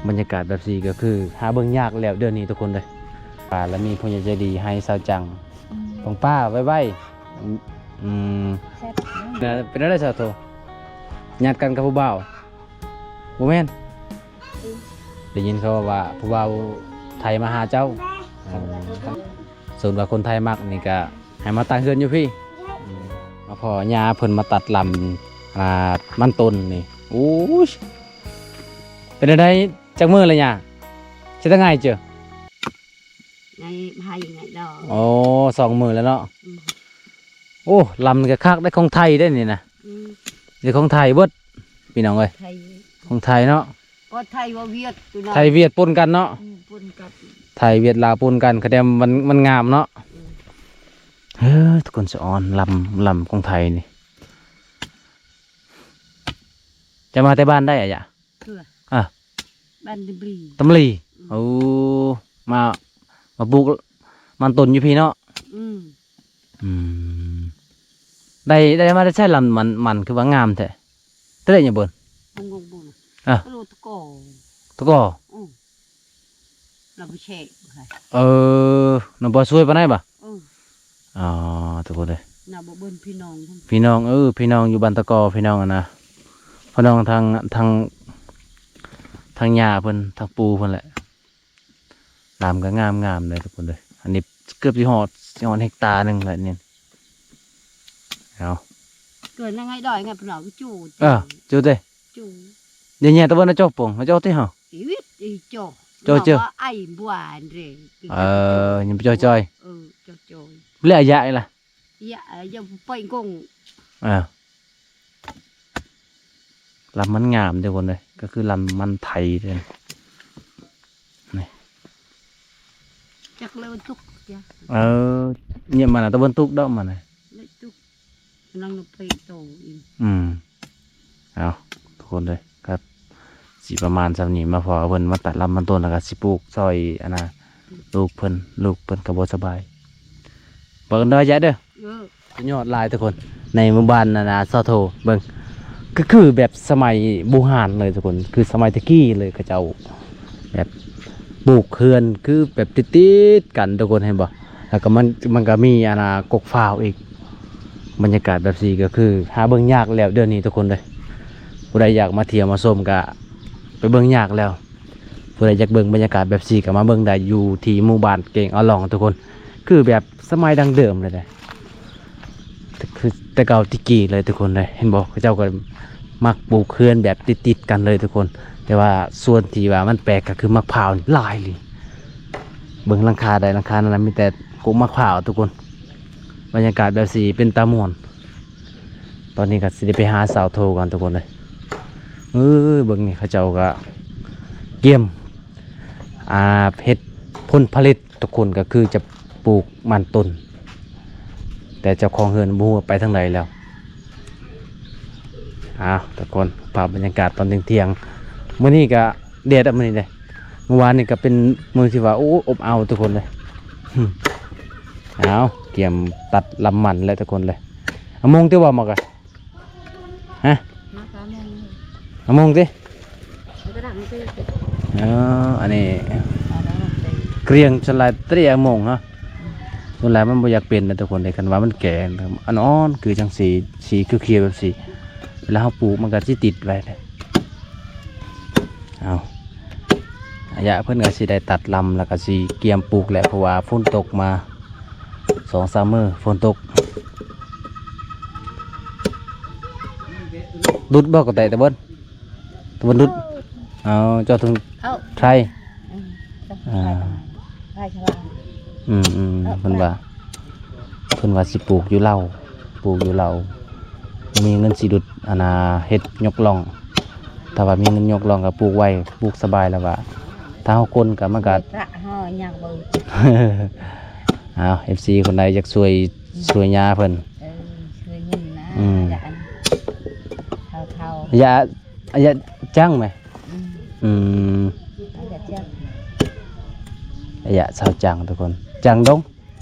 ບັນຍາກາດແບບຊີ້ກໍຄືຫາເບິ່ງຍາກແລ້ວດຽວນີ້ທຸກຄົນເດີ. ປາລະມີຜູ້ໃຫຍ່ໃຈດີໃຫ້ສາວຈັງ ອືມ ຕ້ອງປາໄວໆ. ອືມ ແຊບ ເປັນແນວ ເປັນແນວໃດສາວໂທ? ຍາດກັນກັບຜູ້ບ່າວ? ບໍ່ແມ່ນ ອືມ ໄດ້ຍິນເຂົາເວົ້າວ່າຜູ້ບ່າວໄທມາຫາເຈົ້າ. ເອີ ສົມມຸດວ່າຄົນໄທມັກນີ້ກະໃຫ້ມາຕັ້ງເຮືອນຢູ່ພີ້. ອືມ ມາພໍ້ຍ່າເພິ່ນມາຕັດລຳ ອ່າ ມັນຕົ້ນນີ້. ໂອ້ຍ ເປັນແນວໃດ? ຈັກມື້ລະຍ່າ? ເຮັດຈັ່ງໃດເຈີ? ໃນໄຮ່ໃນດອກ. ໂອ້ ສອງມື້ແລ້ວເນາະ. ອືມ ໂອ້ ລຳນີ້ກໍຄັກໄດ໋ ຂອງໄທໄດ໋ນີ້ນະ. ອືມ ນີ້ຂອງໄທເບິດ ພີ່ນ້ອງເອີຍ. ໄທ ຂອງໄທເນາະ. ກໍໄທວ່າຫວຽດ ໄທຫວຽດປົນກັນເນາະ. ອືມ ປົນກັນ ໄທຫວຽດລາວປົນກັນ ຂະແດມມັນ ມັນງາມເນາະ. ອືມ ເອີ ທຸກຄົນສະອອນ ລຳ ລຳຂອງໄທນີ້. ຈະມາແຕ່ບ້ານໃດອາຍະ? ເຄືອ ອ່າ ບ້ານຕຳບລີ ຕຳບລີ. ອືມ ໂອ້ ມາ ມາປູກມັນຕົ້ນຢູ່ພີ້ເນາະ. ອືມ ອືມ ໄດ້ ໄດ້ມາແຕ່ໃສລຳມັນ ມັນຄືວ່າງາມແທ້? ແຕ່ໄດ້ຫຍັງເບິ່ງ ບໍ່ງງບໍ່ນະ. ອ່າ ຕະກໍ ຕະກໍ. ອືມ ລາວບໍ່ແຊະ. ເອີ ນ້ອງບໍ່ຊ່ວຍປານໃດບໍ່? ເອີ ອໍ ທຸກຄົນເອີຍ ນະ ບໍ່ເບິ່ງພີ່ນ້ອງ ພີ່ນ້ອງ ເອີ ພີ່ນ້ອງຢູ່ບ້ານຕະກໍ ພີ່ນ້ອງຫັ້ນນະ ພີ່ນ້ອງທາງ ທາງ ທາງຍ່າເພິ່ນ ທາງປູ່ເພິ່ນແຫຼະ. ລຳກໍງາມໆເດີທຸກຄົນເດີ. ອັນນີ້ເກືອບຊິຮອດ ຊິຮອດເຮັກຕາໜຶ່ງແລ້ວນີ້. ເອົາ ເກີນຍັງໄງດອຍໄງ ພີ່ນ້ອງ ຈູ ເອີ ຈູເດ້ ຈູ ເດຍແຍ່ຕະເບິ່ນນະ ໂຈະປົງ ມາໂຈະຕິເຮົາ ອີວິດ ອີໂຈະ ໂຈະເຈີ ວ່າໄອ້ບວານເດ້. ເອີ ຍັງໄປຈ່ອຍໆ. ເອີ ຈ່ອຍໆ ເລອາຍະອີ່ລະ ຢາ ຢ່າໄປກົງ. ເອີ ລຳມັນງາມເດ້ຄົນເອີຍ ກໍຄືລຳມັນໄທເດ້ ນີ້. ຈັກເລີທຸກ ເອີ ຍາມມັນຕາເວັນຕົກດອກມັນນະ ຕົກ ນັ່ງໄປໂຕອີກ. ອືມ ເອົາ ທຸກຄົນເດີ ກໍຊິປະມານສ່ຳນີ້ ມາພໍ້ເພິ່ນມາຕັດລຳມັນຕົ້ນ ແລ້ວກໍຊິປູກຊ່ອຍ ອັນນ່າ ລູກເພິ່ນ ລູກເພິ່ນກໍບໍ່ສະບາຍ ບອກກັນເດີ ຍາເດີ. ເອີ ສຸດຍອດຫຼາຍທຸກຄົນ ໃນໝູ່ບ້ານນັ້ນນະ ຊາວໂທ ເບິ່ງ ກໍຄືແບບສະໄໝບູຮານເລີຍທຸກຄົນ ຄືສະໄໝແຕ່ກີ້ເລີຍ ເຂົາເຈົ້າແບບປູກເຮືອນຄືແບບຕິດໆກັນທຸກຄົນ ເຫັນບໍ່? ແລ້ວກໍມັນ ມັນກໍມີ ອັນນ່າ ກົກຟ້າວອີກ. ບັນຍາກາດແບບຊີ້ກໍຄືຫາເບິ່ງຍາກແລ້ວດຽວນີ້ທຸກຄົນເດີ. ຜູ້ໃດຢາກມາທ່ຽວມາຊົມກໍໄປເບິ່ງຍາກແລ້ວ. ຜູ້ໃດຢາກເບິ່ງບັນຍາກາດແບບຊີ້ກໍມາເບິ່ງໄດ້ຢູ່ທີ່ໝູ່ບ້ານເກງອາລອງທຸກຄົນ ຄືແບບສະໄໝດັ້ງເດີມເລີຍເດ້ ຄືແຕ່ເກົ່າແຕ່ກີ້ເລີຍທຸກຄົນເດ້. ເຫັນບໍ່ ເຂົາເຈົ້າກໍມັກປູກເຮືອນແບບຕິດໆກັນເລີຍທຸກຄົນ ແຕ່ວ່າສ່ວນທີ່ວ່າມັນແປກກໍຄືໝາກພ້າວນີ້ຫຼາຍອີ່ຫຼີ. ເບິ່ງຫຼັງຄາໃດຫຼັງຄານັ້ນນະ ມີແຕ່ກົກໝາກພ້າວທຸກຄົນ. ບັນຍາກາດແບບຊີ້ເປັນຕາມ່ວນ. ຕອນນີ້ກໍຊິໄດ້ໄປຫາສາວໂທກ່ອນທຸກຄົນເອີຍ. ເອີຍ ເບິ່ງນີ້ ເຂົາເຈົ້າກໍກຽມ ອ່າ ເຮັດຜົນຜະລິດທຸກຄົນ ກໍຄືຈະປູກມັນຕົ້ນ ແຕ່ເຈົ້າຂອງເຮືອນບໍ່ຮູ້ວ່າໄປທາງໃດແລ້ວ. ອ້າວ ທຸກຄົນ ພາບບັນຍາກາດຕອນທ່ຽງໆ ມື້ນີ້ກໍແດດອະ ມື້ນີ້ເດ້. ມື້ວານນີ້ກໍເປັນມື້ທີ່ວ່າ ໂອ້ ອົບເອົາທຸກຄົນເລີຍ. ອ້າວ ກຽມຕັດລຳມັນແລ້ວທຸກຄົນເລີຍ. ອາ ໂມງຕິວ່າໝາກກະ ຮະ ມາສາມໂມງ ຫ້າໂມງຕິ ກໍດັງຕິ. ເອີ ອັນນີ້ກຽມສ່ວນຫຼາຍຕະຫຼຽໂມງເນາະ ສ່ວນຫຼາຍມັນບໍ່ຢາກເປັນນະທຸກຄົນເດ້. ຄັນວ່າມັນແກ່ອ່ອນໆ ຄືຈັ່ງສີ ສີຂຽວໆແບບສີ ເວລາເຮົາປູກມັນກໍຊິຕິດໄວ້. ເອົາ ອາຍະເພິ່ນກໍຊິໄດ້ຕັດລຳ ແລ້ວກໍຊິກຽມປູກແຫຼະ ເພາະວ່າຝົນຕົກມາສອງສາມມື້ ຝົນຕົກ. ດຸດບໍ່ ກໍແຕະຕະເບິ່ນ ຕະເບິ່ນດຸດ. ເອົາ ເຈົ້າເຖິງໄທ ອືມ ອາ ໄທສະຫວ່າງ ອືມໆ ເພິ່ນວ່າ ເພິ່ນວ່າຊິປູກຢູ່ລາວ ປູກຢູ່ລາວ ບໍ່ມີເງິນຊິດຸດ ອັນນ່າ ເຮັດຍົກລ່ອງ. ຖ້າວ່າມີເງິນຍົກລ່ອງກໍປູກໄວ ປູກສະບາຍແລ້ວວ່າ. ຖ້າເຮົາກົນກໍມັນກໍ ເອີ ເອົາ ເອັຟຊີ ຄົນໃດຢາກຊ່ວຍ ອືມ ຊ່ວຍຍາເພິ່ນ ເອີ ຊ່ວຍເງິນນະ ອືມ ເຖົ້າໆ ຢາ ຢາຈັງແມ ອືມ ອືມ ຢາຈັງ ຢາຊາວຈັງທຸກຄົນ ຈັງດົງ.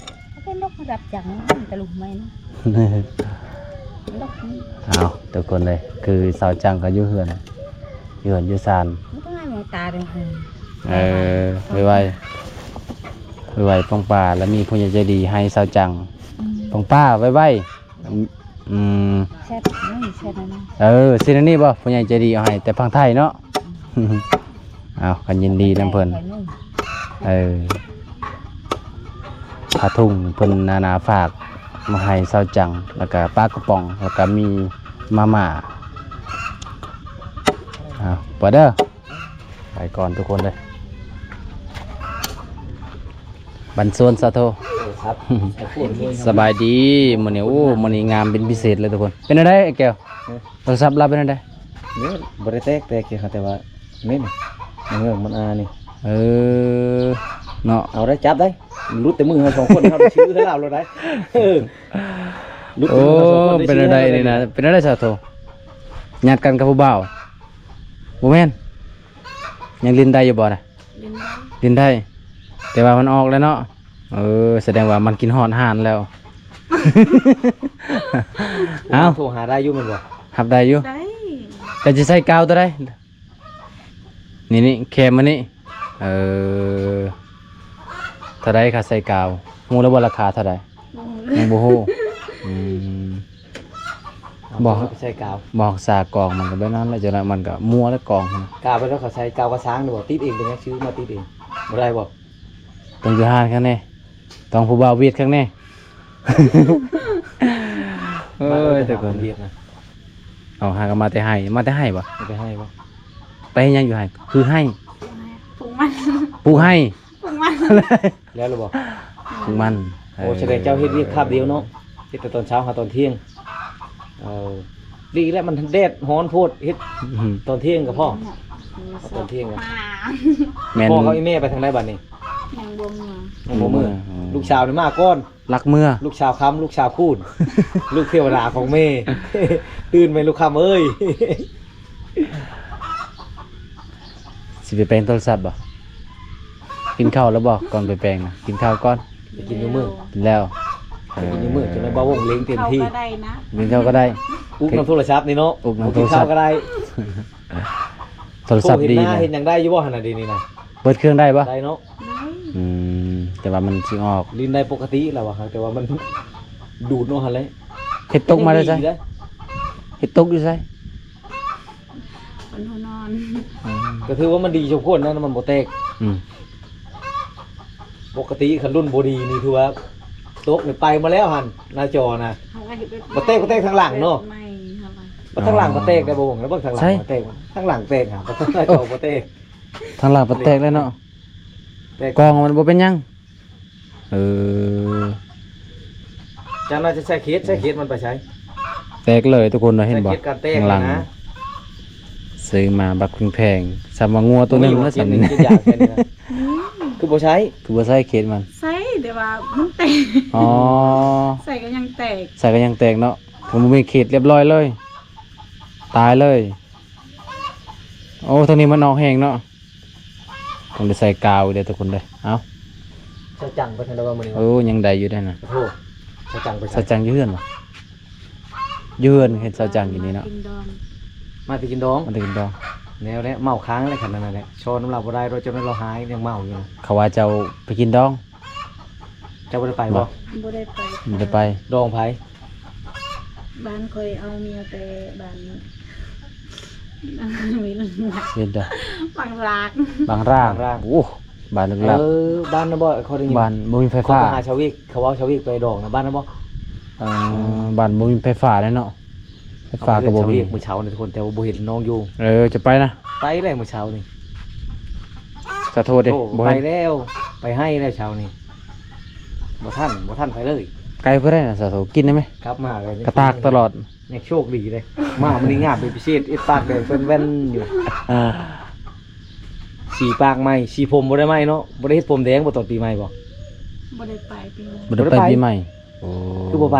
ເປັນດອກລະດັບຈັງ ມັນກະລຸກໃໝ່ນະ ດອກ ເອົາ ທຸກຄົນເອີຍ ຄືສາວຈັງກໍຢູ່ເຮືອນ ຢູ່ເຮືອນຢູ່ຊານ ມັນກໍງ່າຍໝົດ ຕາແດງ ເອີ ໄວໆ ໄວໆ ປ້ອງປາ ແລ້ວມີຜູ້ໃຫຍ່ໃຈດີໃຫ້ຊາວຈັງ ອືມ ປ້ອງປາ ໄວໆ ອືມ ແຊດ ເອີ ເຊັນອັນນີ້ບໍ່? ຜູ້ໃຫຍ່ໃຈດີເອົາໃຫ້ແຕ່ຝັ່ງໄທເນາະ ເອົາ ກໍຍິນດີນຳເພິ່ນ ເອີ ຜ້າຖົງເພິ່ນນານາຝາກມາໃຫ້ຊາວຈັງ ແລ້ວກໍປາກະປ໋ອງ ແລ້ວກໍມີມາມ່າ ເອົາ ໄປເດີ ໄປກ່ອນທຸກຄົນເດີ ບັນຊວນສາໂທ ເອີ ຄັບ ສະບາຍດີ ມື້ນີ້ ໂອ້ ມື້ນີ້ງາມເປັນພິເສດເລີຍທຸກຄົນ ເປັນແນວໃດໄອ້ແກ້ວ? ຮະ? ໂທລະສັບລາວເປັນແນວໃດ? ນີ້ບໍ່ໄດ້ແຕກ ແຕກຄື ແຕ່ວ່ານີ້ ມັນເຫືອງມັນອານີ້ ເອີ ເນາະ ເອົາໄດ້ ຈັບໄດ້ ຫຼຸດແຕ່ມືເຮົາສອງຄົນ ເຮົາໄດ້ຊື່ໃຫ້ລາວໂລດໄດ໋ ເອີ ຫຼຸດແຕ່ມືເຮົາສອງຄົນ ໂອ້ ເປັນແນວໃດນີ້ນະ ເປັນແນວໃດສາໂທ? ຍາດກັນກັບຜູ້ບ່າວ ບໍ່ແມ່ນ ຍັງຫຼິ້ນໄດ້ຢູ່ບໍ່ນະ? ຫຼິ້ນໄດ້ ຫຼິ້ນໄດ້ ແຕ່ວ່າມັນອອກແລ້ວເນາະ ເອີ ສະແດງວ່າມັນກິນຮອດຮ້ານແລ້ວ ເອົ້າ ໂທຫາໄດ້ຢູ່ແມ່ນບໍ່? ຮັບໄດ້ຢູ່ ໄດ້ ເຈົ້າຊິໃສ່ກາວຕົວໃດ? ນີ້ ນີ້ ແຄມມານີ້ ເອີ ເທົ່າໃດຄ່າໃສ່ກາວ? ຮູ້ແລ້ວບໍ່ລາຄາເທົ່າໃດ? ບໍ່ຮູ້ ຍັງບໍ່ຮູ້ ອືມ ບໍ່ ໃສ່ກາວ ບໍ່ຮັກສາກອງ ມັນກໍແບບນັ້ນແຫຼະ ຈັ່ງໃດມັນກໍມົວແລ້ວກອງ ກາວໄປແລ້ວເຂົາໃສ່ກາວກະຊ້າງນີ້ບໍ່ ຕິດເອງ ເປັນຫຍັງຊື້ມາຕິດເອງ ບໍ່ໄດ້ບໍ່? ຕ້ອງຢູ່ຮ້ານຂ້າງແນ່ ຕ້ອງຜູ້ບ່າວຫວຽດຂ້າງແນ່ ເອີຍ ແຕ່ກ່ອນ ຫວຽດນະ ເອົາ ຫາກໍມາແຕ່ໄຮ່ ມາແຕ່ໄຮ່ບໍ່? ມາແຕ່ໄຮ່ບໍ່? ໄປເຮັດຫຍັງຢູ່ໄຮ່? ຄືໄຮ່ ປູກມັນ ປູກໄຮ່ ປູກມັນ ແລ້ວຫຼືບໍ່? ປູກມັນ ໂອ້ ເອີ ສະແດງເຈົ້າເຮັດວຽກຄາບດຽວເນາະ ເຮັດແຕ່ຕອນເຊົ້າຫາຕອນທ່ຽງ ເອີ ດີແລ້ວ ມັນແດດຮ້ອນໂພດ ເຮັດ ອືມ ຕອນທ່ຽງກໍພໍ ອືມ ເອົາຕອນທ່ຽງ ແມ່ນ ພໍ່ກັບອີ່ແມ່ໄປທາງໃດບັດນີ້? ຍັງບໍ່ເມືອ ຍັງບໍ່ເມືອ ອືມ ລູກສາວນີ້ມາກ່ອນ ລັກເມືອ ລູກສາວຄຳ ລູກສາວຄູນ ລູກເທວະດາຂອງແມ່ ຕື່ນແມ່ລູກຄຳເອີຍ ຊິໄປແປງໂທລະສັບບໍ່? ກິນເຂົ້າແລ້ວບໍ່? ກ່ອນໄປແປງນະ ກິນເຂົ້າກ່ອນ ໄປກິນຢູ່ເມືອງ ກິນແລ້ວ ໄປກິນຢູ່ເມືອງ ເອີ ຈົນໄດ້ບ່າວວົງເລັງເຕັມທີ່ ກິນເຂົ້າກໍໄດ້ນະ ກິນເຂົ້າກໍໄດ້ ອຸກນຳໂທລະສັບນີ້ເນາະ ອຸກນຳໂທລະສັບ ບໍ່ກິນເຂົ້າກໍໄດ້ ໂທລະສັບດີນະ ເຮັດຫຍັງໄດ້ຢູ່ບໍ່ຫັ້ນນະ ດຽວນີ້ນະ? ເປີດເຄື່ອງໄດ້ບໍ່? ໄດ້ເນາະ ໄດ້ ອືມ ແຕ່ວ່າມັນຊິອອກ ຫຼິ້ນໄດ້ປົກກະຕິແລ້ວວ່າ ແຕ່ວ່າມັນດູດເນາະຫັ້ນແຫຼະ ເຮັດຕົກມາແຕ່ໃສ? ເຮັດຕົກຢູ່ໃສ? ເປັນຫົວນອນ ອືມ ກໍຖືວ່າມັນດີສົມຄວນນະ ມັນບໍ່ແຕກ ອືມ ປົກກະຕິຄັນລຸ້ນບໍ່ດີນີ້ຖືວ່າຕົກນີ້ໄປມາແລ້ວຫັ້ນ ໜ້າຈໍນະ ເຮົາກໍເຮັດແບບ ບໍ່ແຕກ ບໍ່ແຕກທາງຫຼັງເນາະ ໃໝ່ເຮົາວ່າ ບໍ່ທາງຫຼັງບໍ່ແຕກໄດ້ບໍ່? ເບິ່ງແລ້ວເບິ່ງທາງຫຼັງ ໃສ? ບໍ່ແຕກ ທາງຫຼັງແຕກຫາ ບໍ່ທາງໜ້າຈໍບໍ່ແຕກ ທາງຫຼັງບໍ່ແຕກແລ້ວເນາະ ແຕກ ກອງມັນບໍ່ເປັນຫຍັງ ເອີ ເຈົ້າໜ້າຈະໃສ່ເຄສ ໃສ່ເຄສມັນໄປໃສ? ແຕກເລີຍທຸກຄົນ ເຫັນບໍ່? ໃສ່ເຄສກັນແຕກ ຂ້າງຫຼັງ ນະ ຊື້ມາບັກແພງໆ ສ່ຳວ່າງົວໂຕໜຶ່ງ ໂອ້ຍ ແລ້ວສ່ຳນີ້ ເຄສນີ້ ຄືບໍ່ໃຊ້? ອືມ ຄືບໍ່ໃຊ້ເຄສມັນ? ໃຊ້ ແຕ່ວ່າມັນແຕກ ອໍ ໃສ່ກໍຍັງແຕກ ໃສ່ກໍຍັງແຕກເນາະ ຖ້າບໍ່ມີເຄສລຽບຮ້ອຍເລີຍ ຕາຍເລີຍ ໂອ້ ທາງນີ້ມັນອອກແຮງເນາະ. ຕ້ອງໄດ້ໃສ່ກາວເດ້ທຸກຄົນເດີ. ເອົ້າ ຊາວຈັງໄປທາງໃດວະມື້ນີ້? ໂອ້ ຍັງໄດ້ຢູ່ເດ້ນະ. ໂອ້ໂຫ ຊາວຈັງໄປໃສ? ຊາວຈັງຢູ່ເຮືອນບໍ່? ຢູ່ເຮືອນເຫັນຊາວຈັງຢູ່ນີ້ເນາະ. ມາແຕ່ກິນດອງ ມາແຕ່ກິນດອງ ມາແຕ່ກິນດອງ. ແນວແຫຼະ ເມົາຄ້າງແຫຼະ ຄັນນັ້ນແຫຼະ ຊອນນຳລາວບໍ່ໄດ້ດອກ ເຈົ້ານັ້ນລາວຫາຍຍັງເມົາຢູ່. ເຂົາວ່າເຈົ້າໄປກິນດອງ. ເຈົ້າບໍ່ໄດ້ໄປບໍ່? ບໍ່ ບໍ່ໄດ້ໄປ. ບໍ່ໄດ້ໄປ. ດອງໃຜ? ບ້ານຂ້ອຍເອົາເມຍແຕ່ບ້ານ ເວັນ ເວັນໃດ? ບາງຣາກ ບາງຣາກ. ບາງຣາກ. ໂອ້ ບ້ານລຶກລັບ. ເອີ ບ້ານນັ້ນບໍ່? ຂ້ອຍໄດ້ຍິນ ບ້ານບໍ່ມີໄຟຟ້າ. ເຂົາໄປຫາຊາວວິກ ເຂົາເວົ້າຊາວວິກໄປດອງນະ ບ້ານນັ້ນບໍ່? ເອີ ບ້ານບໍ່ມີໄຟຟ້າເດ້ເນາະ. ໄຟຟ້າກໍບໍ່ມີ. ຊາວວິກມື້ເຊົ້ານີ້ທຸກຄົນ ແຕ່ວ່າບໍ່ເຫັນນ້ອງຢູ່. ເອີ ຈະໄປນະ? ໄປແລ້ວມື້ເຊົ້ານີ້. ສາໂທດເດ້. ໂອ້ ບໍ່ ໄປແລ້ວ ໄປໃຫ້ແລ້ວເຊົ້ານີ້. ບໍ່ທັນ ບໍ່ທັນໄປເລີຍ. ໄກເທົ່າໃດນະສາໂທ? ກິນໄດ້ໄໝ? ກັບມາກໍ ກະຕາກຕະຫຼອດ. ຍັງໂຊກດີເດ້ ມາມື້ນີ້ງາມເປັນພິເສດ ເອັດປາກແດງເປັນແວ່ນຢູ່. ອ່າ ສີປາກໃໝ່ ສີຜົມບໍ່ໄດ້ໃໝ່ເນາະ. ບໍ່ໄດ້ເຮັດຜົມແດງບໍ່ຕອນປີໃໝ່ບໍ່? ບໍ່ໄດ້ໄປປີໃໝ່. ບໍ່ໄດ້ໄປປີໃໝ່. ໂອ້ ຄືບໍ່ໄປ?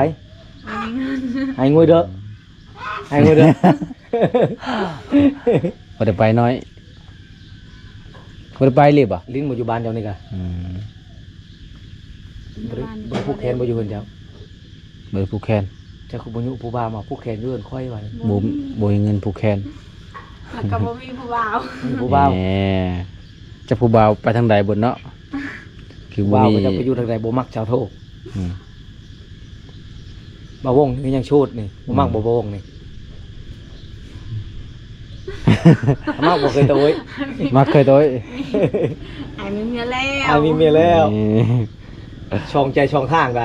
ບໍ່ມີເງິນ. ໃຫ້ງວຍເດີ ໃຫ້ງວຍເດີ. ບໍ່ໄດ້ໄປນ້ອຍ. ບໍ່ໄດ້ໄປເລີຍບໍ່? ຫຼິ້ນບໍ່ຢູ່ບ້ານເຈົ້ານີ້ກະ. ອືມ ບໍ່ໄດ້ ບໍ່ໄດ້ຜູກແຂນບໍ່ຢູ່ເຮືອນເຈົ້າ? ບໍ່ໄດ້ຜູກແຂນ. ເຈົ້າຄືບໍ່ຍຸຜູ້ບ່າວມາຜູກແຂນຢູ່ເຮືອນຂ້ອຍວ່າ? ບໍ່ ບໍ່ມີເງິນຜູກແຂນ. ແລ້ວກໍບໍ່ມີຜູ້ບ່າວ ມີຜູ້ບ່າວ ແໝ ຈັກຜູ້ບ່າວໄປທາງໃດເບິດເນາະ ຄືບໍ່ມີ ຜູ້ບ່າວກໍຈັກໄປຢູ່ທາງໃດ ບໍ່ມັກສາວໂທ ອືມ ບ່າວວົງນີ້ຍັງໂສດນີ້ ບໍ່ມັກ ອືມ ບໍ່ ບ່າວວົງນີ້ ມັກບໍ່ເຄີຍໂຕຍ ມັກເຄີຍໂຕຍ ອ້າຍມີເມຍແລ້ວ ອ້າຍມີເມຍແລ້ວ ນີ້ ຊ່ອງໃຈຊ່ອງທາງໃດ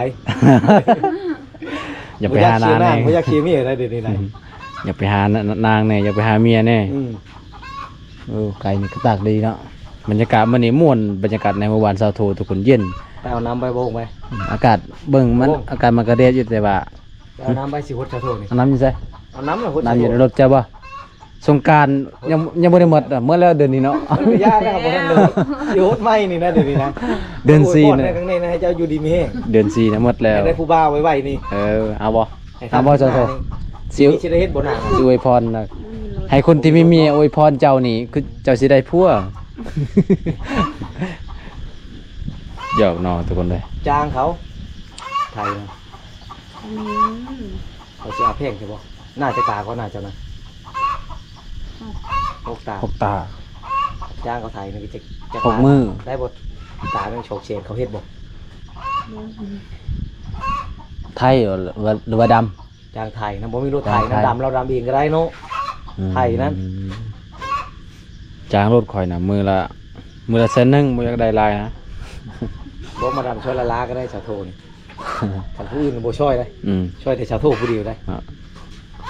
ຢ່າໄປຫານາງແດ່ ບໍ່ຢາກເສຍເມຍໄດ໋ ດຽວນີ້ນະ ອືມ ຢ່າໄປຫານາງແດ່ ຢ່າໄປຫາເມຍແດ່ ອືມ ໂອ້ ໄກ່ນີ້ກໍຕາກດີເນາະ ບັນຍາກາດມື້ນີ້ມ່ວນ ບັນຍາກາດໃນໝູ່ບ້ານຊາວໂທ ທຸກຄົນເຢັນ ໄປເອົານ້ຳໄປໂບກໄປ ອາກາດເບິ່ງມັນ ໂອ້ ອາກາດມັນກະແດດຢູ່ ແຕ່ວ່າ ໄປເອົານ້ຳໄປ ຊິຫົດຊາວໂທນີ້ ເອົານ້ຳຢູ່ໃສ? ເອົານ້ຳລະຫົດ ນ້ຳຢູ່ໃນລົດເຈົ້າບໍ່? ສົງການຍັງ ຍັງບໍ່ໄດ້ໝົດ ເອີ ໝົດແລ້ວເດືອນນີ້ເນາະ ມັນກໍຍາກແລ້ວ ບໍ່ທັນເລີຍ ຊິຫົດໃໝ່ນີ້ນະ ດຽວນີ້ນະ ເດືອນສີ່ນະ ໃນຄັ້ງນີ້ນະ ໃຫ້ເຈົ້າຢູ່ດີມີແຮງ ເດືອນສີ່ນະ ໝົດແລ້ວ ໃຫ້ໄດ້ຜູ້ບ່າວໄວໆນີ້ ເອີ ເອົາບໍ່? ເອົາບໍ່ ເຈົ້າໂທ ຊິ ຊິໄດ້ເຮັດບໍ່ນາ ຊິອວຍພອນນະ ໃຫ້ຄົນທີ່ມີເມຍອວຍພອນເຈົ້ານີ້ ຄືເຈົ້າຊິໄດ້ຜົວ ຫຍອກນ້ອງທຸກຄົນເລີຍ ຈ້າງເຂົາ ໄທນະ ອືມ ເຂົາຊິເອົາແພງແທ້ບໍ່? ໜ້າຈັກຕາກໍໜ້າເຈົ້ານະ ຫົກຕາ ຫົກຕາ ຈ້າງເຂົາໄທນີ້ ຈັກ ຈັກ ຫົກມື້ ໄດ້ບໍ່? ຕາໜຶ່ງສອງແສນ ເຂົາເຮັດບໍ່? ໄທ ຫຼືວ່າ ຫຼືວ່າດຳ? ຈ້າງໄຖນະ ບໍ່ມີລົດໄຖນະ ຈ້າງໄຖ ດຳ ລາວດຳເອງກໍໄດ້ເນາະ ອືມ ໄຖນັ້ນ ຈ້າງລົດຂ້ອຍນະ ມື້ລະ ມື້ລະແສນໜຶ່ງ ບໍ່ຢາກໄດ້ຫຼາຍນະ ບໍ່ ມາດຳຊ່ອຍລະລາກໍໄດ້ ສາໂທນີ້ ຄັນຜູ້ອື່ນບໍ່ຊ່ອຍໄດ໋ ອືມ ຊ່ອຍແຕ່ສາໂທຜູ້ດຽວໄດ໋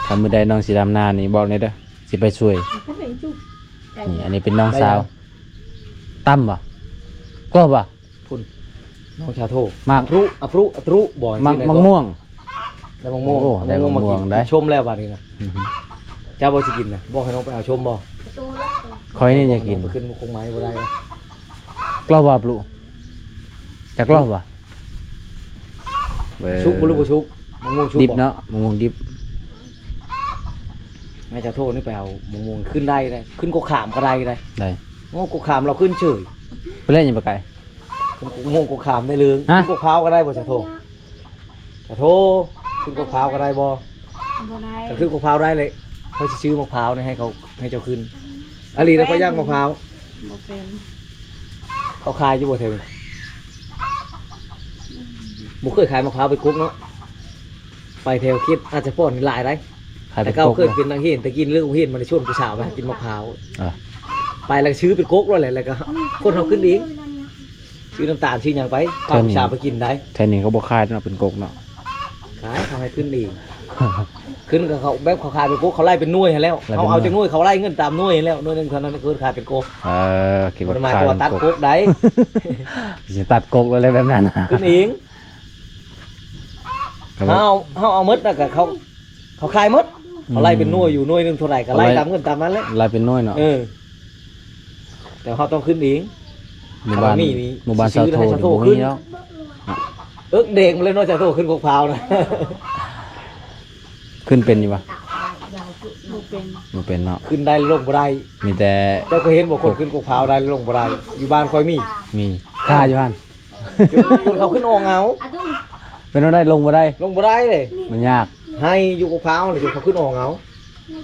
ຄັນມື້ໃດນ້ອງຊິດຳນານີ້ບອກແດ່ເດີ ຊິໄປຊ່ວຍ ນີ້ ອັນນີ້ເປັນນ້ອງສາວ ຕຳບໍ່? ກໍບໍ່? ພຸ້ນ ນ້ອງຊາໂທ ໝາກ ອະພຣຸ ອະພຣຸ ອະຕຣຸ ບໍ່ ໝາກ ໝາກມ່ວງ ໄດ້ໝາກມ່ວງ ໂອ້ ໄດ້ໝາກມ່ວງ ໄດ້ ກິນ ກິນຊົມແລ້ວບາດນີ້ນະ ອືຮຶ ເຈົ້າບໍ່ຊິກິນນະ ບອກໃຫ້ນ້ອງໄປເອົາຊົມບໍ່? ຂ້ອຍນີ້ຢາກກິນ ໄປຂຶ້ນຄົງໄມ້ບໍ່ໄດ້ ກລອບບໍ່ ອະພຣຸ ຈັກກລອບບໍ່? ສຸກບໍ່ ຫຼືບໍ່ສຸກ? ໝາກມ່ວງສຸກ ດິບເນາະ ໝາກມ່ວງດິບ ໃຫ້ຊາໂທນີ້ໄປເອົາໝາກມ່ວງຂຶ້ນໄດ້ເດ້ ຂຶ້ນກົກຂາມກໍໄດ້ເດ້ ໄດ້ ໂອ້ ກົກຂາມລາວຂຶ້ນເສີຍ ໄປເລີຍ ຍັງບໍ່ໄກ ຂຶ້ນກົກມ່ວງກົກຂາມໄດ້ເລີຍ ຮະ ຂຶ້ນກົກພ້າວກໍໄດ້ບໍ່ ສາໂທ? ສາໂທ ຂຶ້ນກົກພ້າວກໍໄດ້ບໍ່? ບໍ່ໄດ້ ຖ້າຂຶ້ນກົກພ້າວໄດ້ເລີຍ ຂ້ອຍຊິຊື້ໝາກພ້າວນີ້ໃຫ້ເຂົາ ໃຫ້ເຈົ້າຂຶ້ນ ອາຫຼີນະ ຂ້ອຍຢາກໝາກພ້າວ ບໍ່ເປັນ ເຂົາຂາຍຢູ່ບໍ່ແຖວນີ້? ບໍ່ເຄີຍຂາຍໝາກພ້າວເປັນກົກເນາະ ໄປແຖວເຂດອາດສະພອນນີ້ຫຼາຍໃດ໋ ຂາຍເປັນກົກ ແຕ່ເກົ່າເຄີຍເປັນນັກຮຽນ ແຕ່ກິນເລີກໂຮງຮຽນມາໄດ້ຊວນຜູ້ສາວໄປຫາກິນໝາກພ້າວ ເອີ ໄປແລ້ວຊື້ເປັນກົກໂລດແຫຼະ ແລ້ວກໍຄົນເຮົາຂຶ້ນເອງ ຊື້ນ້ຳຕານຊື້ຫຍັງໄປ ພາຜູ້ສາວໄປກິນໄດ້ ແຖວນີ້ເຂົາບໍ່ຂາຍເນາະ ເປັນກົກເນາະ ຂາຍ ເຂົາໃຫ້ຂຶ້ນເອງ ຂຶ້ນກໍເຂົາ ແບບເຂົາຂາຍເປັນກົກ ເຂົາໄລ່ເປັນໜ່ວຍຫັ້ນແລ້ວ ໄລ່ເປັນໜ່ວຍ ເຮົາເອົາຈັກໜ່ວຍ ເຂົາໄລ່ເງິນຕາມໜ່ວຍຫັ້ນແລ້ວ ໜ່ວຍໜຶ່ງເທົ່ານັ້ນ ເຂົາຂາຍເປັນກົກ ເອີ ຄິດວ່າຂາຍເປັນກົກ ບໍ່ໄດ້ໝາຍຄວາມວ່າຕັດກົກໄດ້ ຊິຕັດກົກແລ້ວແບບນັ້ນ ຂຶ້ນເອງ ເຮົາ ເຮົາເອົາໝົດ ແລ້ວກໍເຂົາ ເຂົາຂາຍໝົດ ອືມ ເຂົາໄລ່ເປັນໜ່ວຍຢູ່ ໜ່ວຍໜຶ່ງເທົ່າໃດກໍໄລ່ຕາມເງິນຕາມນັ້ນແຫຼະ ໄລ່ເປັນໜ່ວຍເນາະ ເອີ ແຕ່ເຮົາຕ້ອງຂຶ້ນເອງ ໝູ່ບ້ານ ຄັນມີນີ້ ໝູ່ບ້ານຊາວໂທ ຊິຊື້ໃຫ້ຊາວໂທຂຶ້ນ ບໍ່ມີແລ້ວ ເອິກແດງມາເລີຍເນາະ ຊາວໂທ ຂຶ້ນກົກພ້າວນະ ຂຶ້ນເປັນຢູ່ບໍ່? ບໍ່ເປັນ ບໍ່ເປັນເນາະ ຂຶ້ນໄດ້ລົງບໍ່ໄດ້ ມີແຕ່ ເຈົ້າເຄີຍເຫັນບໍ່ ຄົນຂຶ້ນກົກພ້າວໄດ້ລົງບໍ່ໄດ້? ຢູ່ບ້ານຂ້ອຍມີ ມີ ຂ້າຢູ່ຫັ້ນ ຈົນ ຈົນເຂົາຂຶ້ນອອກເອົາ ເປັນແນວໃດ ລົງບໍ່ໄດ້? ລົງບໍ່ໄດ້ເດ້ ມັນຍາກ ໃຫ້ຢູ່ກົກພ້າວນີ້ ຈົນເຂົາຂຶ້ນອອກເອົາ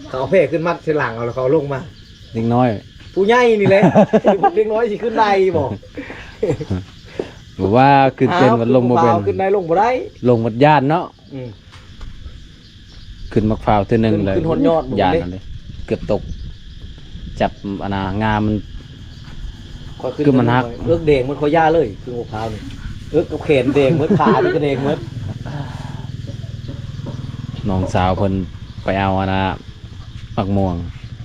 ເຂົາເອົາແພຂຶ້ນມັດໃສ່ຫຼັງເອົາ ແລ້ວເຂົາເອົາລົງມາ ເດັກນ້ອຍ ຜູ້ໃຫຍ່ນີ້ແຫຼະ ເດັກນ້ອຍຊິຂຶ້ນໄດ້ບໍ່? ບໍ່ວ່າຂຶ້ນເປັນ ມັນລົງບໍ່ເປັນ ຂຶ້ນໄດ້ລົງບໍ່ໄດ້ ລົງມັນຢ້ານເນາະ ອືມ ຂຶ້ນໝາກພ້າວເທື່ອໜຶ່ງ ຂຶ້ນ ແລ້ວ ຂຶ້ນຮອດຍອດ ຢ້ານເດ້ ເກືອບຕົກ ຈັບອັນນ່າ ງ່າມັນ ຂ້ອຍຂຶ້ນ ເກືອບມັນຫັກ ເອິກແດງໝົດ ຂ້ອຍຢ່າເລີຍ ຂຶ້ນໝາກພ້າວນີ້ ເອິກກັບແຂນແດງໝົດ ຂານີ້ກໍແດງໝົດ ນ້ອງສາວເພິ່ນໄປເອົາອັນນ່າ ໝາກມ່ວງ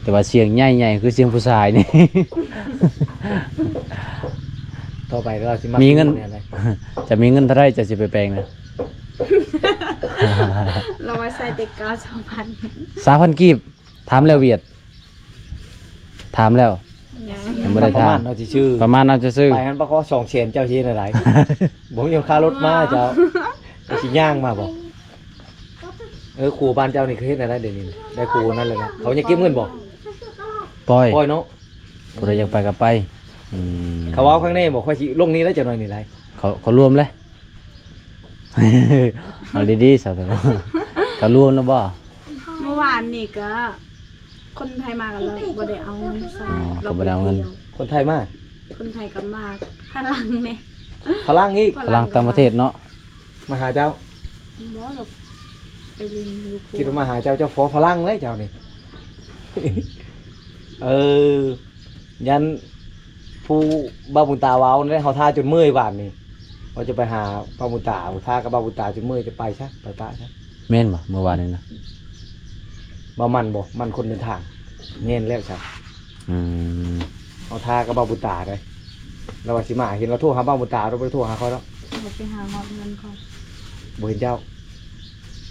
ແຕ່ວ່າສຽງໃຫຍ່ໆ ຄືສຽງຜູ້ຊາຍນີ້ ຕໍ່ໄປລາວຊິມັກ ມີເງິນ ແນວໃດ ຈະມີເງິນເທົ່າໃດ ເຈົ້າຊິໄປແປງນະ? ລາວວ່າໃສ່ແຕ່ເກົ້າ ຊາວພັນ ຊາວພັນກີບ ຖາມແລ້ວຫວຽດ ຖາມແລ້ວ ຍັງ ຍັງບໍ່ໄດ້ຖາມ ປະມານເອົາຊື່ໆ ປະມານເອົາຊື່ໆ ໄປຫັ້ນປະຂໍສອງແສນ ເຈົ້າຊິເຮັດແນວໃດ? ບໍ່ມີຄ່າລົດມາເຈົ້າ ເຈົ້າຊິຍ່າງມາບໍ່? ເອີ ຄູບ້ານເຈົ້ານີ້ເຂົາເຮັດແນວໃດດຽວນີ້? ໄດ້ຄູນັ້ນແລ້ວນະ ເຂົາຍັງເກັບເງິນບໍ່? ປ່ອຍ ປ່ອຍເນາະ ຜູ້ໃດຢາກໄປກໍໄປ ອືມ ເຂົາເວົ້າຂ້າງໃນບໍ່? ຂ້ອຍຊິລົງນີ້ແລ້ວ ຈັກໜ້ອຍນີ້ໄດ໋ ເຂົາ ເຂົາລວມແລ້ວ ເອົາດີໆ ສາວ ເຂົາລວມແລ້ວບໍ່? ເມື່ອວານນີ້ກໍ ຄົນໄທມາກໍເລີຍບໍ່ໄດ້ເອົາເງິນໃຊ້. ອໍ ກໍບໍ່ໄດ້ເອົາເງິນ. ຄົນໄທມາ ຄົນໄທກໍມາ ຝຣັ່ງແດ່ ຝຣັ່ງອີກ. ຝຣັ່ງຕ່າງປະເທດເນາະ ມາຫາເຈົ້າ. ບໍ່ດອກ ໄປຫຼິ້ນຢູ່ພຸ້ນ. ຄິດວ່າມາຫາເຈົ້າ ເຈົ້າພໍຝຣັ່ງເລີຍເຈົ້ານີ້. ເອີ ຢ້ານຜູ້ບ່າວບຸນຕາເວົ້າເດ້ ເຮົາຖ້າຈົນເມື່ອຍວານນີ້ ວ່າຈະໄປຫາບ່າວບຸນຕາ ຖ້າກັບບ່າວບຸນຕາຈົນເມື່ອຍ ຈະໄປຊະ ໄປປະຊະ. ແມ່ນບໍ່ ມື້ວານນີ້ນະ? ບໍ່ ມັນບໍ່ ມັນຄົນເດີນທາງ. ແມ່ນແລ້ວຊະ. ອືມ ເຮົາຖ້າກັບບ່າວບຸນຕາເດ້ ລາວວ່າຊິມາ ເຫັນລາວໂທຫາບ່າວບຸນຕາ ລາວບໍ່ໄດ້ໂທຫາຂ້ອຍດອກ. ເຂົາໄປຫາຮອດເຮືອນເຂົາ ບໍ່ເຫັນເຈົ້າ.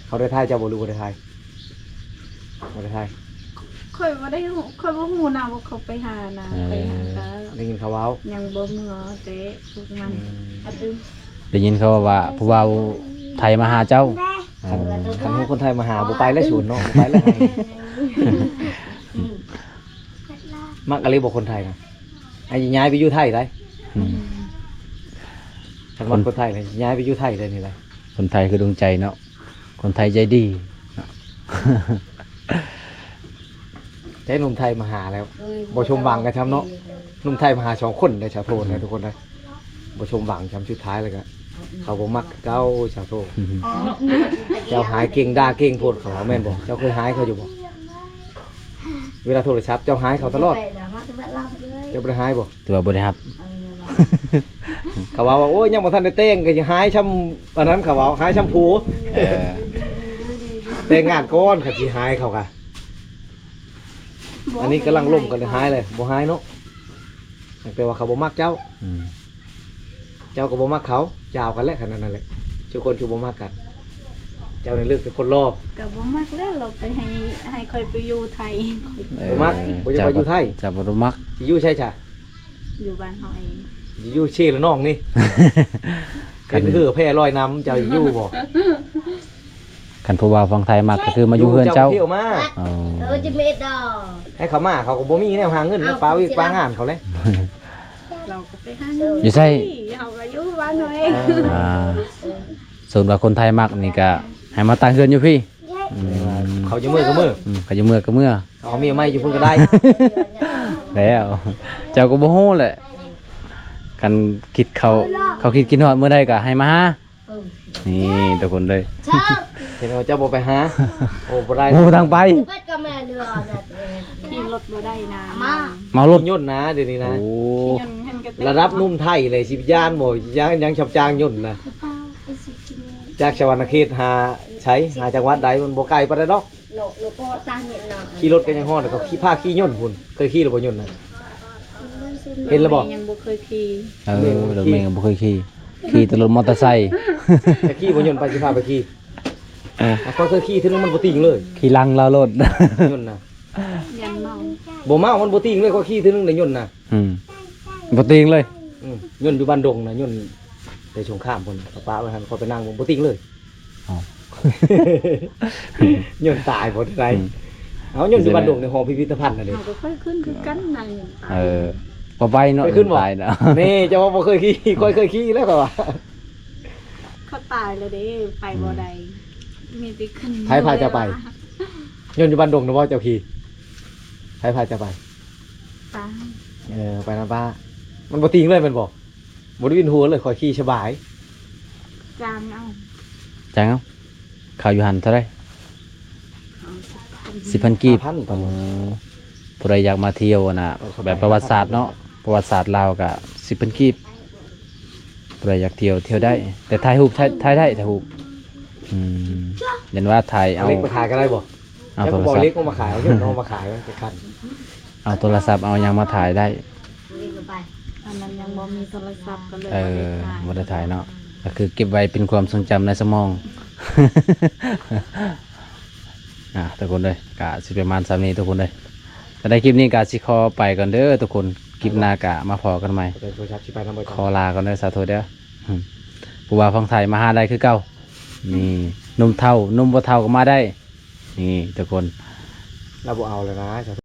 ເຂົາໄດ້ຖ່າຍເຈົ້າບໍ່ ຫຼືບໍ່ໄດ້ຖ່າຍ? ບໍ່ໄດ້ຖ່າຍ. ຂ້ອຍບໍ່ໄດ້ຮູ້ ຂ້ອຍບໍ່ຮູ້ນະວ່າເຂົາໄປຫານະ. ເອີ ໄປຫາກໍໄດ້ຍິນເຂົາເວົ້າ ຍັງບໍ່ເມືອແຕ່ພວກມັນ. ອືມ ໄດ້ຍິນເຂົາເວົ້າວ່າຜູ້ບ່າວໄທມາຫາເຈົ້າ. ຄັນ ຄັນຮູ້ຄົນໄທມາຫາ ບໍ່ໄປແລ້ວສວນເນາະ ບໍ່ໄປແລ້ວ. ມັກອີ່ຫຼີບໍ່ຄົນໄທນະ? ອາດຈະຍ້າຍໄປຢູ່ໄທໄດ໋. ອືມ ຄັນມັກຄົນໄທນະ ຍ້າຍໄປຢູ່ໄທໄດ໋ນີ້ໄດ໋. ຄົນໄທຄືດວງໃຈເນາະ ຄົນໄທໃຈດີເນາະ. ໃຈໜຸ່ມໄທມາຫາແລ້ວ ບໍ່ສົມຫວັງກັນຊ້ຳເນາະ. ໜຸ່ມໄທມາຫາສອງຄົນໄດ້ສາໂທນະ ອືມ ທຸກຄົນນະ ບໍ່ສົມຫວັງຊ້ຳ. ສຸດທ້າຍແລ້ວກໍເຂົາບໍ່ມັກເຈົ້າສາໂທ. ເຈົ້າຮ້າຍເກັ່ງ ດ່າເກັ່ງໂພດ ເຂົາວ່າແມ່ນບໍ່? ເຈົ້າເຄີຍຮ້າຍເຂົາຢູ່ບໍ່? ເວລາໂທລະສັບເຈົ້າຮ້າຍເຂົາຕະຫຼອດ. ເຈົ້າບໍ່ໄດ້ຮ້າຍບໍ່? ຖືວ່າບໍ່ໄດ້ຮັບ. ເຂົາເວົ້າວ່າ ໂອ້ຍ ຍັງບໍ່ທັນໄດ້ແຕ່ງ ກໍຊິຮ້າຍຊ້ຳອັນນັ້ນ ເຂົາເວົ້າ ຮ້າຍຊ້ຳຜູ້. ເອີ ແຕ່ງງານກ່ອນ ຄັນຊິຮ້າຍເຂົາກະ. ອັນນີ້ກຳລັງລົມກັນ ຮ້າຍເລີຍ ບໍ່ຮ້າຍເນາະ ແຕ່ວ່າເຂົາບໍ່ມັກເຈົ້າ. ອືມ ເຈົ້າກໍບໍ່ມັກເຂົາ ຈະເອົາກັນແຫຼະ ຂະໜາດນັ້ນແຫຼະ. ທຸກຄົນຄືບໍ່ມັກກັນ ເຈົ້ານີ້ເລືອກແຕ່ຄົນຫຼໍ່. ກໍບໍ່ມັກແລ້ວ ລາວໄປໃຫ້ ໃຫ້ຂ້ອຍໄປຢູ່ໄທ. ເອີ ບໍ່ມັກ ບໍ່ຢາກໄປຢູ່ໄທ. ເຈົ້າບໍ່ໄດ້ມັກ. ຊິຢູ່ໃສຊະ? ຢູ່ບ້ານເຮົາເອງ. ຊິຢູ່ເຊລະນອງນີ້ ເປັນເຮືອແພລອຍນ້ຳ ເຈົ້າຢູ່ບໍ່? ຄັນຜູ້ບ່າວຝັ່ງໄທມັກກໍຄືມາຢູ່ເຮືອນເຈົ້າ. ເຈົ້າໄປທ່ຽວມາ. ເອີ ເອີ ຈະເມັດດອກ ໃຫ້ເຂົາມາ ເຂົາກໍບໍ່ມີແນວຫາເງິນ ເອົາ ແລ້ວປາວຽກປາງານເຂົາເລີຍ. ເຮົາກໍໄປຫາເງິນຢູ່ໃສ? ເຮົາກໍຢູ່ບ້ານເຮົາເອງ. ເອີ ອ່າ ສົມມຸດວ່າຄົນໄທມັກນີ້ກໍໃຫ້ມາຕັ້ງເຮືອນຢູ່ພີ້. ອືມ ເຂົາຈະເມືອກໍເມືອ. ອືມ ເຂົາຈະເມືອກໍເມືອ. ເອົາເມຍໃໝ່ຢູ່ພຸ້ນກໍໄດ້. ແລ້ວເຈົ້າກໍບໍ່ຮູ້ແຫຼະ ຄັນຄິດເຂົາ ເຂົາຄິດຄິດຮອດມື້ໃດກໍໃຫ້ມາຫາ. ນີ້ທຸກຄົນເດີ ເຫັນວ່າເຈົ້າບໍ່ໄປຫາ. ໂອ້ ບໍ່ໄດ້ ບໍ່ມີທາງໄປ. ຂີ່ລົດບໍ່ໄດ້ນະ ເມົາລົດ ຂີ່ຍົນນະ ດຽວນີ້ນະ. ໂອ້ ລະດັບໜຸ່ມໄທເລີຍ ຊິຢ້ານບໍ່? ຍັງ ຍັງຂັບຈ້າງຍົນນະ ຈາກສະຫວັນນະເຂດຫາໃສ ຫາຈັງຫວັດໃດ ມັນບໍ່ໄກປານໃດດອກ. ຂີ່ລົດກໍຍັງຮອດ ເຂົາຂີ່ ພາຂີ່ຍົນພຸ້ນ. ເຄີຍຂີ່ຫຼືບໍ່ຍົນນະ? ເຫັນແລ້ວບໍ່? ຍັງບໍ່ເຄີຍຂີ່. ເອີ ແມ່ນ ລົດເມກໍບໍ່ເຄີຍຂີ່ ຂີ່ແຕ່ລົດມໍເຕີໄຊ. ຈະຂີ່ບໍ່ຍົນ? ໄປ ຊິພາໄປຂີ່. ເອີ ຂ້ອຍເຄີຍຂີ່ເທື່ອໜຶ່ງ ມັນບໍ່ຕິງເລີຍ. ຂີ່ຫຼັງລາວໂລດ ຍົນນະ. ຢ້ານເມົາ. ບໍ່ເມົາ ມັນບໍ່ຕິງເລີຍ. ຂ້ອຍຂີ່ເທື່ອໜຶ່ງໄດ້ຍົນນະ. ອືມ ບໍ່ຕິງເລີຍ. ອືມ ຍົນຢູ່ບ້ານດົງນະ ຍົນແຕ່ສົງຄາມພຸ້ນ ປະປະໄວ້ຫັ້ນ. ຂ້ອຍໄປນັ່ງ ບໍ່ຕິງເລີຍ. ເອົ້າ ຍົນຕາຍບໍ່ໄດ້. ອືມ ເອົາ ຍົນຢູ່ບ້ານດົງໃນຫໍພິພິທະພັນນະເດ້. ເຮົາກໍເຄີຍຂຶ້ນຄືກັນນະ. ເອີ ບໍ່ໄປເນາະ. ເຄີຍຂຶ້ນບໍ່? ຕາຍນະ. ນີ້ເຈົ້າວ່າບໍ່ເຄີຍຂີ່ ຂ້ອຍເຄີຍຂີ່ແລ້ວ ຂ້ອຍວ່າ. ເຂົາຕາຍແລ້ວເດ້ ໄປບໍ່ໄດ້. ອືມ ມີແຕ່ຂຶ້ນ. ໃຜພາເຈົ້າໄປ? ຍົນຢູ່ບ້ານດົງນະບໍ່ ເຈົ້າຂີ່? ໃຜພາເຈົ້າໄປ? ປ້າ. ເອີ ໄປນຳປ້າ. ມັນບໍ່ຕິງເລີຍແມ່ນບໍ່? ບໍ່ໄດ້ວິນຫົວເລີຍ ຂ້ອຍຂີ່ສະບາຍ. ຈ້າງເອົາ ຈ້າງເອົາ. ເຂົ້າຢູ່ຫັ້ນເທົ່າໃດ? ເອົາສິບພັນ ສິບພັນກີບ. ຫ້າພັນ. ໂອ້ ຜູ້ໃດຢາກມາທ່ຽວນະ ເອີ ແບບປະຫວັດສາດເນາະ ປະຫວັດສາດລາວກະສິບພັນກີບ. ຜູ້ໃດຢາກທ່ຽວ ທ່ຽວໄດ້ ແຕ່ຖ່າຍຮູບ ຖ່າຍ ຖ່າຍໄດ້ ຖ່າຍຮູບ. ອືມ ຢ້ານວ່າຖ່າຍເອົາ ເອົາເຫຼັກໄປຂາຍກໍໄດ້ບໍ່? ເອົາໂທລະສັບ ເອົາເຫຼັກອອກມາຂາຍ ເອົາເຫຍື້ອງອອກມາຂາຍ ຈະຄັນ. ເອົາໂທລະສັບ ເອົາຫຍັງມາຖ່າຍໄດ້. ອັນນັ້ນຍັງບໍ່ມີໂທລະສັບ ກໍເລີຍ ເອີ ບໍ່ໄດ້ຖ່າຍ ບໍ່ໄດ້ຖ່າຍເນາະ ກໍຄືເກັບໄວ້ເປັນຄວາມຊົງຈຳໃນສະໝອງ. ອ່າ ທຸກຄົນເອີຍ ກະຊິປະມານສ່ຳນີ້ທຸກຄົນເອີຍ. ສຳລັບຄລິບນີ້ກະຊິຂໍໄປກ່ອນເດີທຸກຄົນ ຄລິບໜ້າກະມາພໍ້ກັນໃໝ່. ໂທລະສັບຊິໄປນຳບໍ່? ຂໍລາກ່ອນເດີ ສາທຸເດີ. ຜູ້ບ່າວຝັ່ງໄທມາຫາໄດ້ຄືເກົ່າ. ນີ້ ໜຸ່ມເຖົ້າ ໜຸ່ມບໍ່ເຖົ້າກໍມາໄດ້. ນີ້ທຸກຄົນ ລາວບໍ່ເອົາແລ້ວນະ.